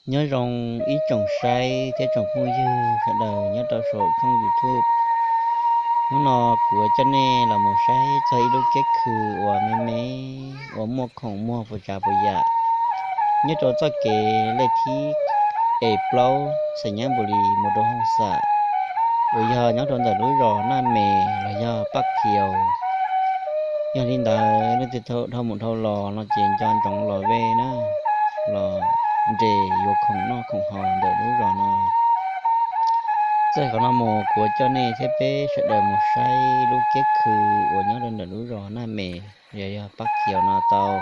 Nyob zoo ib tsoom saib thiab tsoom phooj ywg sawv daws nyob rau saum tshooj YouTube. Hnub no kuv yuav coj nej los mus saib txog ib lub kiab khw uas me me uas muaj khoom muag puas tsav puas yam nyob rau txoj kev lej thib es plaub Xais Nyab Npus Lis mus rau Hooj Xam, uas yog nyob rau ntawm lub zos Naj Mes los yog Paj Kiaus. Yog li ntawd leej twg dhau mus dhau los no ces nco ntsoov los ve na, los nres yuav khoom noj khoom haus ntawm lub zos no. Txij qhov no mus kuv yuav coj nej thiab peb sawv daws mus saib lub kiab khw uas nyob rau ntawm lub zos Naj Mes los yog Paj Kiaus no tau.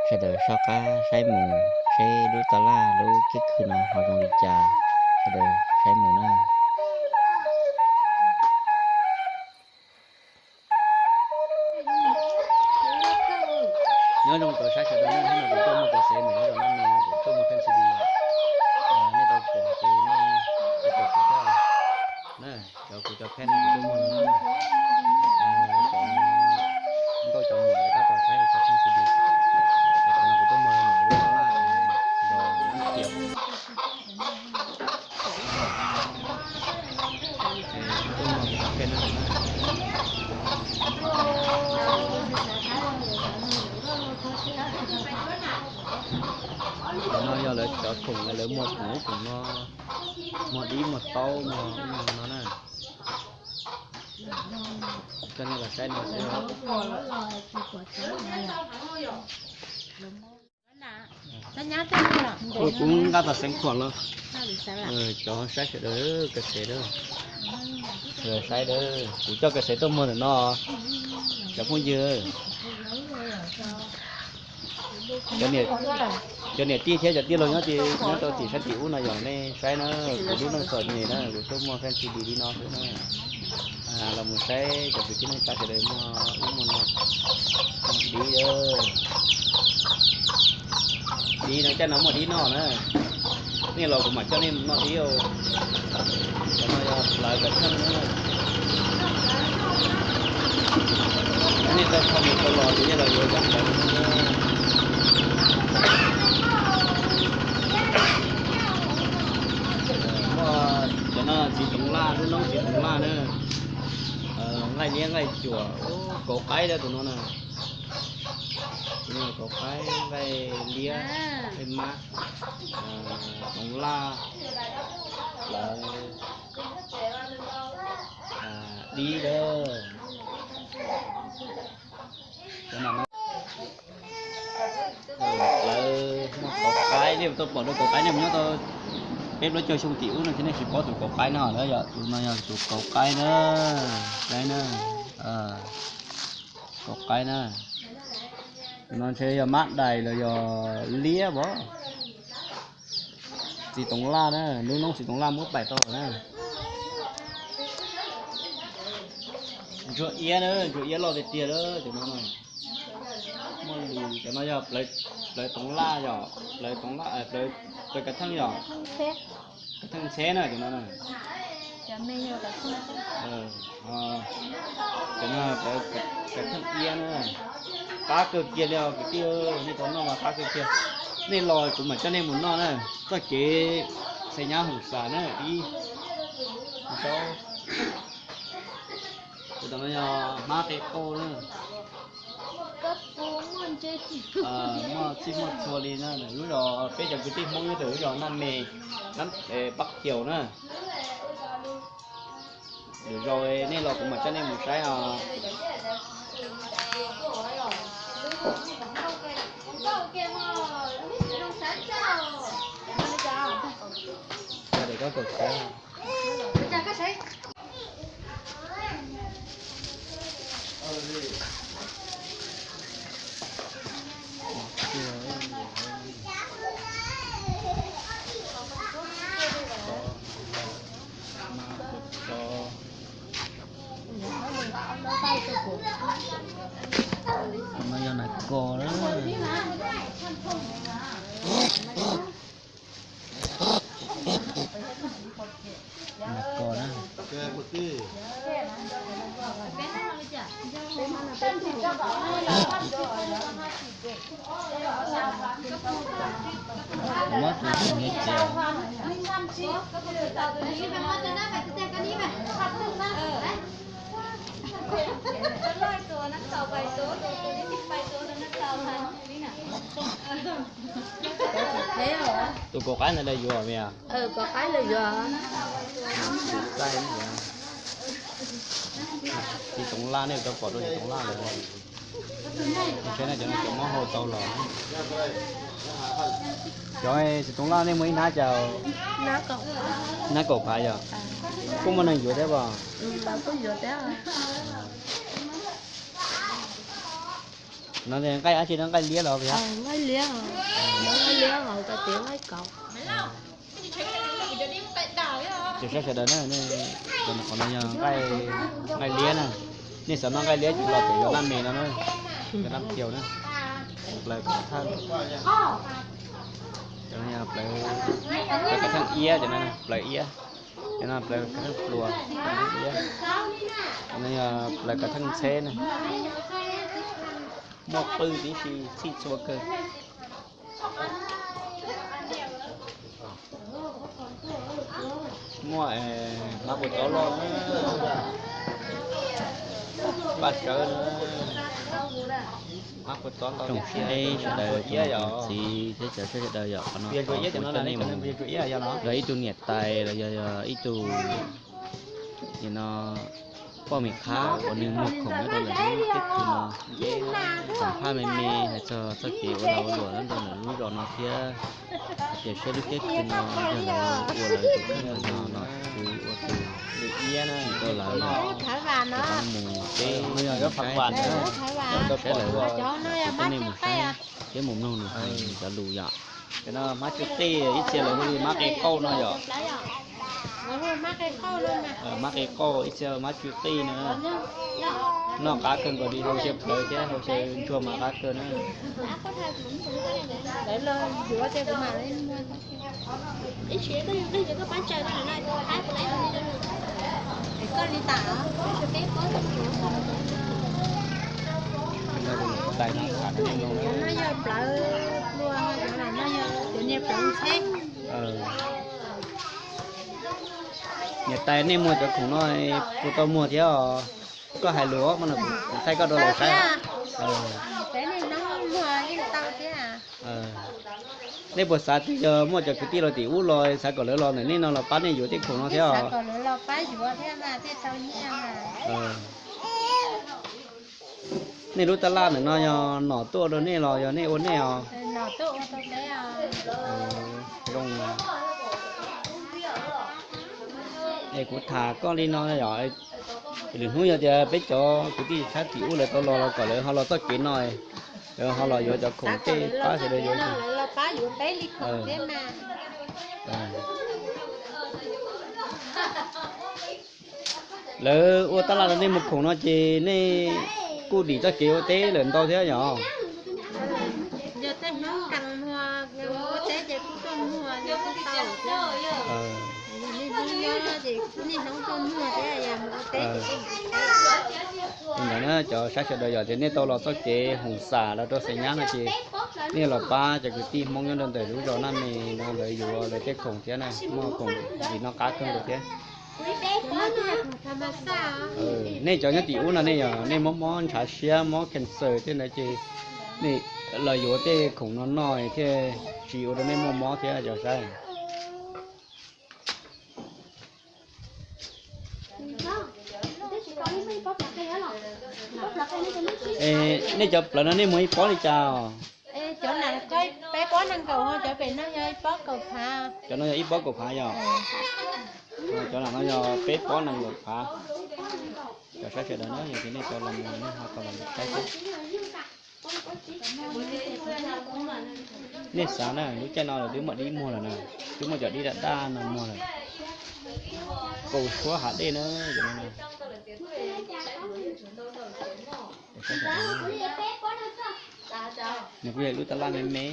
Sawv daws soj qab saib mus seb lub tab laj lub kiab khw no ho zoo li cas, sawv daws saib mus na. Nyob zoo cov saib sawv daws, hnub no kuv tuaj muag kawm xev mus lub zos Naj Mes, kuv tuaj muag Pheej Xis Dis, nej tau pom ces nej tau pom kuv thiab na. Cov kuv cov pheej no kuv tuaj muag no na, cov nkauj cov muam lawv tab tom saib cov Pheej Xis Dis. Ces qhov no kuv tuaj muag lub tab laj zos Nab Kiaus. Cov no yog lawv cov khoom uas lawv muag khoom ub khoom no, muag dib muag taub muag ub muag no na. Coj nej los saib no xwb. Kuv nqa tom Xeev Khuam los, cov saib sawv daws kawm xev, sawv daws saib, kuv coj kawm xev tuaj muag ntawm no, cov phooj ywg. Cov niam tij thiab cov tij laug nyob ces nyob rau tim sab tim ub no yog nej saib na, kuv lub neej txom nyem na, kuv tuaj muag Pheej Xis Dis li no xwb na. Los mus saib cov kwv tij neej tsa sawv daws muag ub muag no, muag dib, dib no, caij no muaj dib noj na. Nej los kuv mam coj nej mus noj dib. Cov no yog plawv kav theej na. Nej tau tau mus tau los ces nej los yuav cov plawv no. Muaj cov no txiv toov laj, lub noob txiv toov laj na. Nqaij liab nqaij cuam, kauv qaib tus no na. Kauv qaib, nqaij liab, nqaij mab, toov laj, plawv, dib lawm. Lawv muaj kauv qaib, nej tau pom dua kauv qaib, nej mus nyob tau peb plaub caug xyoo tim ub no ces nej tsis paub tus kauv qaib no lawm. Yog tus no yog tus kauv qaib na, saib na, kauv qaib na. Tus no ntshe yog mab dais los yog liab as. Txiv toov laj na, lub noob txiv toov laj muab pais tau na. Ntsuag iab na, ntsuag iab loj tiag tiag lawm cov no. Muaj lus, cov no yog plawv toov laj, yog plawv toov laj, plawv kav theej yog, kav theej ntxheb na cov no. Cov no plawv kav theej iab na. Qab kawg kiag li os kwv tij, nej tau noj mas qab kawg kiag. Nej los kuv mam coj nej mus noj na. Txoj kev Xais Nyab Hoom Xam na ib. Tus no yog hmab qe qauj na. Muaj txij muaj txhua li na, lub zos peb cov kwv tij Hmoob nyob rau lub zos Naj Me, Pab Kiaus na. Lwm zaus nej los kuv mam coj nej mus saib os. No yog nas kos na. Nas kos na. Muab tus ntawd ces tus kaum qaib ntawd lawv yuav mas. Txiv Toov Laj, nej tau pom dua Txiv Toov Laj lawm. Saib no cov no cov muab hau tau los. Cov Txiv Toov Laj nej muaj ib hnab cas? Hnab kaum phav yog? Kuj muaj neeg yuav thiab os? No nqaij dab tsi no, nqaij liab los? Nqaij liab, nqaij liab hauv ko tias nqaij kauv. Ces saib sawv daws na, qhov no yog nqaij liab na. Nej xav noj nqaij liab ces los pem Yos Naj Me no na, Yos Naj Kiaus na. Plaws Kav Thaj, plaws Kav Thaj Iab, plaws Iab, plaws Kav Thaj Pluas, iab, plaws Kav Thaj Ntxheb na. Muaj qwj tib si, txhij txhua kawg. Muaj hmab puas txob loj, paj sawv na, hmab puas txob ntau tiag tiag, sawv daws txiv thiab cov saib sawv daws yom, qhov no kuv coj nej mus yog ib tug niam tais los yog ib tug nim no poj me qhab uas nws muag khoom nyob rau lawv lub teb chaws no, xam phaj me me hais txog txoj kev ua lag ua luam nyob rau lawv lub zos no thiab. Hais tias saib lub teb chaws no yog lawv ua lawv tus kheej los yog no kuv ua tus tsim rau lawv no. Ces peb mus peb saib, saib lawv, coj nej mus saib thiab mus mloog nws hais cov lus yom. Hmab tsw qij, ib txhia lawv hu li hmab qe qauj no yom. Hmab qe qauj, ib txhia hmab tsw qij na. Noj qab kawg nkaus li, hau xyaw plawv thiab hau xyaw ntsuag mas qab kawg na. Cov no yog plawv pluas, cov no yog cov niag plawv ntxheb. Niam tais, nej muag cov khoom no puas tau muag thiab os? Koj hais lus mas kuv thaij koj rau lawv saib. Nej puas xav tias yog muaj cov kwv tij los tim ub los xav kom lawv los ntawm nej no los pab nej yuav tej khoom no thiab os? Nej lub tab laj ntawm no yog nom tuaj ua rau nej los yog nej ua nej os? Zoo. Es kuv tham koj li no yom, lwm hnub yog tias peb cov kwv tij sab tim ub lawv tau los los kom lawv ho los txoj kev no, lawv ho los yuav cov khoom tej pab sawv daws yuav. Lawv ua tab laj rau nej muag khoom no ces nej kuj dim txoj kev ua teb lawm ntau thiab yom? Li ntawd na cov saib sawv daws, yog tias nej tau los txoj kev hoom xam los rau xeem nyab no ces nej los pab cov kwv tij Hmoob nyob rau ntawm lub zos Naj Me no lawv yuav lawv tej khoom thiab na, muaj khoom dim noj qab kawg nkaus thiab. Nej cov nyob tim ub no nej yog nej mob mob ntshav siab mob cancer tej ntawd ces nej los yuav tej khoom no noj thiaj tsis ua rau nej muaj mob thiab cov saib. Nej cov plawv no nej muag ib pob li cas? Cov no yog ib pob kaum phav yog? Cov no yog peb pob nees nkaum phav. Cov saib sawv daws na, yog tias nej tau los mus nej ho tau los saib thiab. Nej xav na, lub caij no lawv twb muaj dib muag lawm na, twb muaj cov dib daj daj no muag lawm. Kaus suab hav dej na. Nws kuj yog ib lub tab laj me me,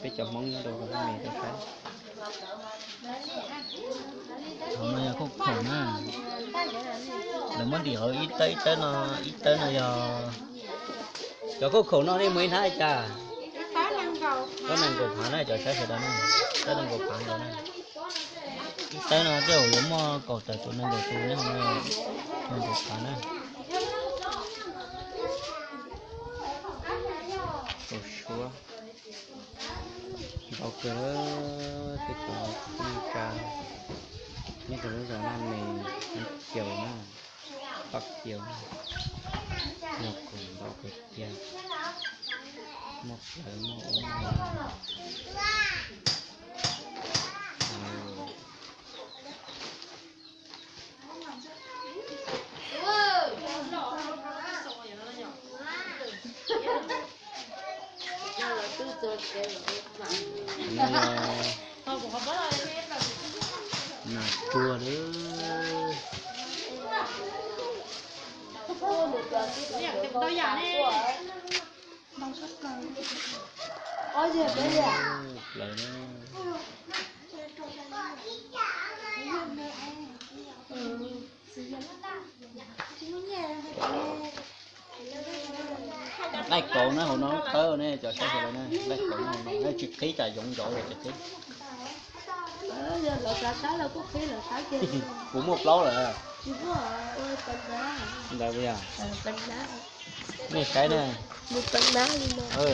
peb cov Hmoob nyob rau me me rau saib. Qhov no yog khaub khaum na, lawv muab ntim hauv ib tawb ib tawb no, ib tawb no yog. Cov khaub khaum no nej muag ib hnab li cas? Tawb nees nkaum phav na cov saib sawv daws na, tawb nees nkaum phav nkaus na. Tawb no tej zaum yuav muaj kaum tawm tus nees nkaum tus ne, nees nkaum phav na. Kaum suab, ntau kawg, tej tus neej tsa, nyob rau lub zos Laj Mes, Caus na, Paj Caus, yog khoom ntau kawg kiag, muaj plawv muaj ub muaj no. Nas tsuag lawm. Plawv na. Nqaij kauv na, hauv no lub qawb ne, cov saib sawv daws na, nqaij kauv na, hauv no tsis qhib, tsam yoov nrov tsis qhib. Kuv muaj plaub lawm. Ntawd puas yog? Nej saib na.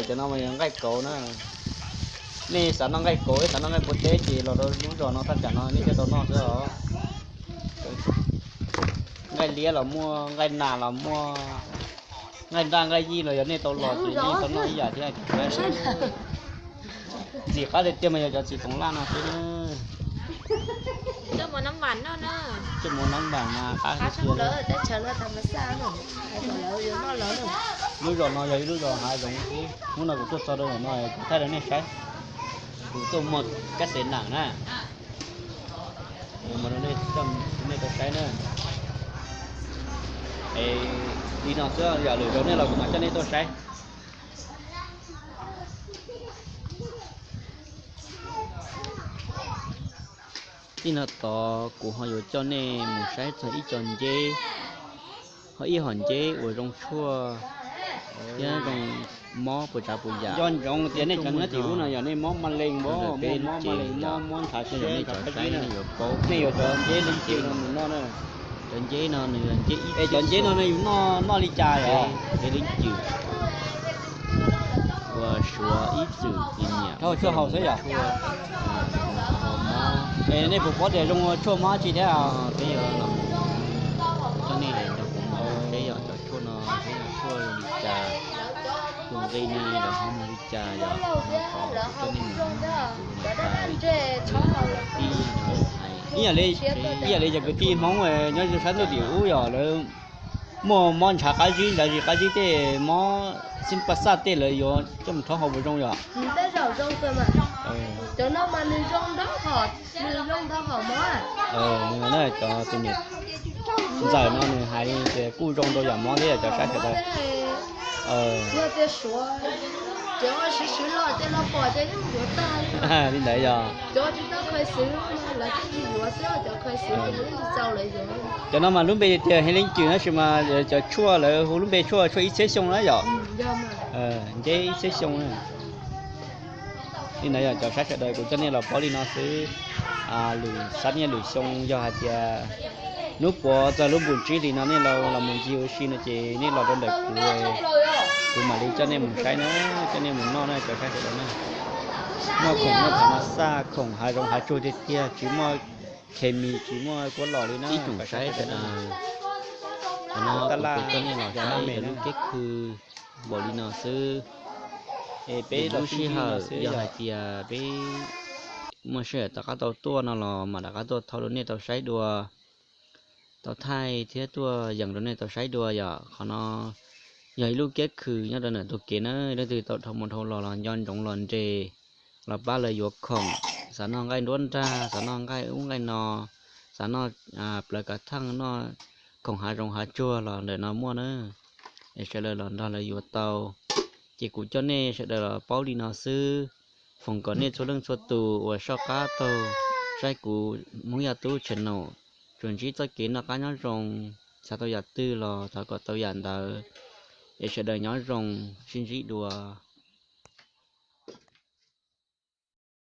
Cov no mas yog nqaij kauv na. Nej xav noj nqaij kauv, xav noj nqaij npua teb ces los rau lub zos no thaj tsam no nej thiaj tau noj xwb os. Nqaij liab los muaj, nqaij nas los muaj, nqaij nraj nqaij yij los yog nej tau los ces nej tau noj ib yam thiab. Txim qab tiag tiag mas yog cov txiv toov laj no xwb na. Coj mus nab npam mas qab tiag tiag. Lub zos no yog ib lub zos hav zoov xwb. Hnub no kuv tuaj txog rau ntawm no kuv thaij rau nej saib. Kuv tuaj muag kab xev nam na. Kuv muag rau nej, nej tau saib na. Es li no xwb, yam lwm zaus nej los kuv mam coj nej tuaj saib. Txij no tod kuv ho yuav coj nej mus saib txog ib co nceb, ho ib hom nceb uas zoo tshuaj thiab zoo mob puas tsav puas yam. Nco ntsoov tias nej cov nyob tim ub no yog nej mob ma lees, mob ma lees, mob ntshav siab, ntshav qab zib no, nej yuav cov nceb leej twg no mus noj na. Cov nceb no nws yog nceb ib, es cov nceb no yus noj, noj li cas yom? Nceb leej twg uas suav ib txwm tis niam rau tshuaj haus xwb yom? Es nej puas paub tias zoo tshuaj mob tsi thiab? Peb yuav los coj nej rau kuv mus saib yom, cov tshuaj no peb yog tshuaj zoo li cas, tus nqi ne lawv ho mus li cas yom. Coj nej mus, ib yam li, ib yam li cov kwv tij Hmoob nyob sab ntuj tim ub yog lawv muaj mob ntshav qab zib, ntshav zis qab zib tej, mob xib pas xaj tej, lawv yuav coj mus rhaub haus puas zoo yom? Cov tus niam ntxawm no nws hais tias kuj zoo rau yam mob thiab yom cov saib sawv daws. Li ntawd yog cov no mas lub npe tias Hej Leej Cwm tab sis mas cov tshuaj lawv hu lub npe tshuaj, tshuaj ib txhiab xyoo na yom. Nceb ib txhiab xyoo na. Li ntawd yog cov saib sawv daws, kuv coj nej los paub li no xwb. Lwm xab niaj lwm xyoo yog hais tias hnub puav txog lub npum tsib hlis no nej los mus ncig ua si no ces nej los rau ntawm kuv, kuv mam li coj nej mus saib na, coj nej mus noj na cov saib sawv daws na. Muaj khoom, muaj thav mas xaj, khoom hav zoov hav tsuag tiag tiag, tsis muaj khes mis, tsis muaj kuab los li na. Ib tsoom saib sawv daws, qhov no kuv coj nej los saib lub keb khw npaum li no xwb. Es peb lub sij hawm yog hais tias peb muaj sij hawm rov qab tau tuaj no los mam rov qab tuaj thau rau nej tau saib dua, tau thaij thiab tuaj yees rau nej tau saib dua yom. Qhov no yog ib lub keb khw nyob rau ntawm tus kev na, leej twg tau dhau mus dhau los los nco ntsoov los nres, los pab lawv yuav khoom, xav noj nqaij nruab nrag, xav noj nqaij ub nqaij no, xav noj plawv kav theej, noj khoom hav zoov hav tsuag los ntawm no muaj na. Es sawv daws los nrog lawv yuav tau. Ces kuv coj nej sawv daws los paub li no xwb. Foom kom nej txhua leej txhua tus uas soj qab taug saib kuv Hmoob Yaj Tub channel tsuas ntsib txoj kev noj qab nyob zoo, xav tau yam twg los thov kom tau yam ntawd. Es sawv daws nyob zoo, sib ntsib dua.